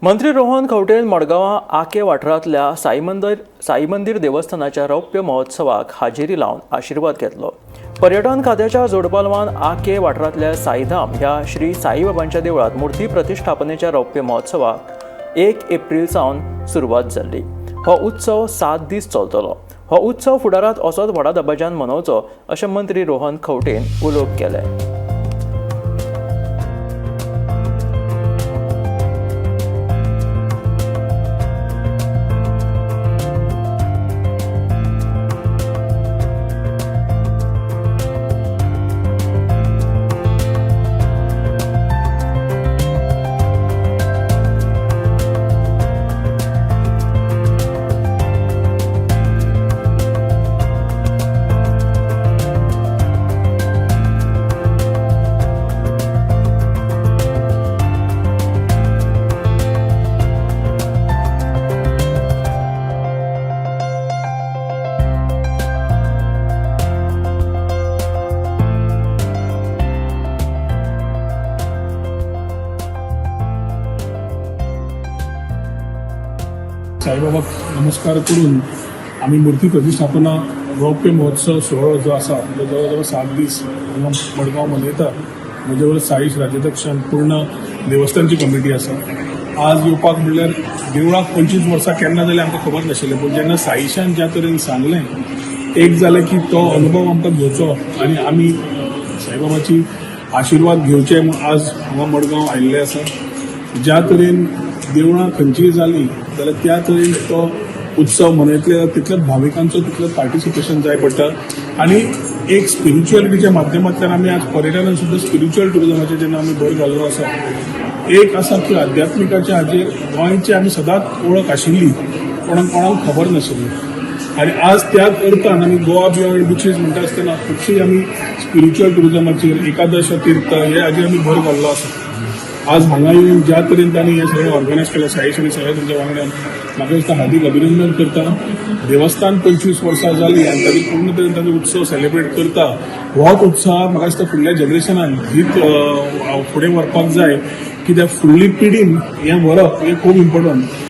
मंत्री रोहन खंवटेन मडगांवां आके वाठारांतल्या साई मंदिर देवस्थानाच्या रौप्य महोत्सवाक हाजेरी लावन आशिर्वाद घेतलो. पर्यटन खात्याच्या जोडपालवान आके वाठारांतल्या साईधाम ह्या श्री साईबाबांच्या देवळात मूर्ती प्रतिष्ठापनेच्या रौप्य महोत्सवाक 1 एप्रील सावन सुरवात जाल्ली. हो उत्सव 7 दीस चलतलो. हो उत्सव फुडारांत असोच व्हडा दबाज्यान मनोवचो अशें मंत्री रोहन खंवटेन उलोवप केलें. साईबाबाक नमस्कार करून आमी मूर्ती प्रतिष्ठापना रौप्य महोत्सव सुवाळो जो आसा, जो जवळ जवळ 7 दीस हांगा मडगांव मनयतात. म्हजे बरोबर साईश राज्याध्यक्षान पूर्ण देवस्थानची कमिटी आसा. आज येवपाक म्हणल्यार देवळाक 25 वर्सां केन्ना जालें आमकां खबर नाशिल्लें, पूण जेन्ना साईशान ज्या तरेन सांगलें, एक जालें की तो अनुभव आमकां घेवचो आनी आमी साईबाबाची आशिर्वाद घेवचे म्हूण आज हांगा मडगांव आयिल्ले आसा. ज्या तरेन देवळां खंयचीय जालीं जाल्यार त्या तरेन तो उत्सव मनयतले, तितलेच भाविकांचो तितलें पार्टिसिपेशन जाय पडटा आनी एक स्पिरिच्युअलिटीच्या माध्यमांतल्यान आमी आज पर्यटनान सुद्दां स्पिरिच्युअल टुरिजमाचेर जेन्ना आमी भर घाल्लो आसा, एक आसा की आध्यात्मिकाच्या हाजेर गोंयची आमी सदांच वळख आशिल्ली, कोणाक कोणाक खबर नाशिल्ली आनी आज त्याच अर्थान आमी गोवा बियॉन्ड बिचीस म्हणटा आसतना खुबशी आमी स्पिरिच्युअल टुरिजमाचेर, एकादश तीर्थ हे हाजेर आमी भर घाल्लो आसा. आज हांगा येवन ज्या तरेन तांणी हें सगळें ऑर्गनायज केलें, साईश आनी सगळ्या तुमच्या वांगड्यान, म्हाका दिसता हार्दीक अभिनंदन करता. देवस्थान 25 वर्सां जाली आनी ताजी पूर्ण तरेन ताजो उत्सव सेलिब्रेट करता. होच उत्साह म्हाका दिसता फुडल्या जनरेशनान हीच फुडें व्हरपाक जाय, कित्याक फुडली पिढीन हें व्हरप हें खूब इम्पोर्टंट.